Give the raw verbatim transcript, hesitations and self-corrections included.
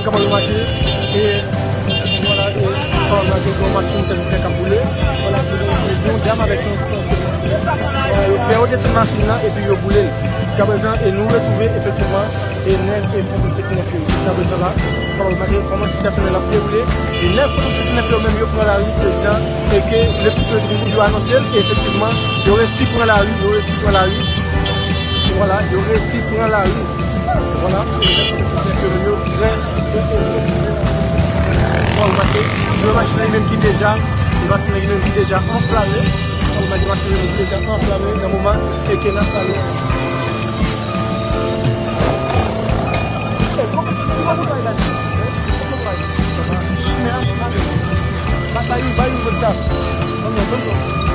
Kòman yo make, e, vwala, e, kòman yo make yon machin sèvitè k ap boule. Vwala, boule, boule, yon dam avèk yon, yon, yon, yo fè yo desann machin nan, epi yo boule l. Jiskaprezan, e nou retwouve efektivman, e nèf e fòt sèt nèf yo. Jiskaprezan la, kòman yo make, kòman sitiyasyon nan ap dewoule. E nèf fòt sèt nèf yo menm, yo pran lari, e jan, e ke lepiskopo yo anonse l, e efektivman, yo resi pran lari, yo resi pran lari. Vwala, yo resi pran lari. Vwala, e nèf fòt sèt nèf yo menm, yo trè, trè, trè, trè, trè. Bon, paske, yo machin li menm ki deja, yo machin li menm ki deja anflame. Bon, paske machin li menm ki deja anflame nan moman e ke n ap pale. Batay, bay yon vòt la.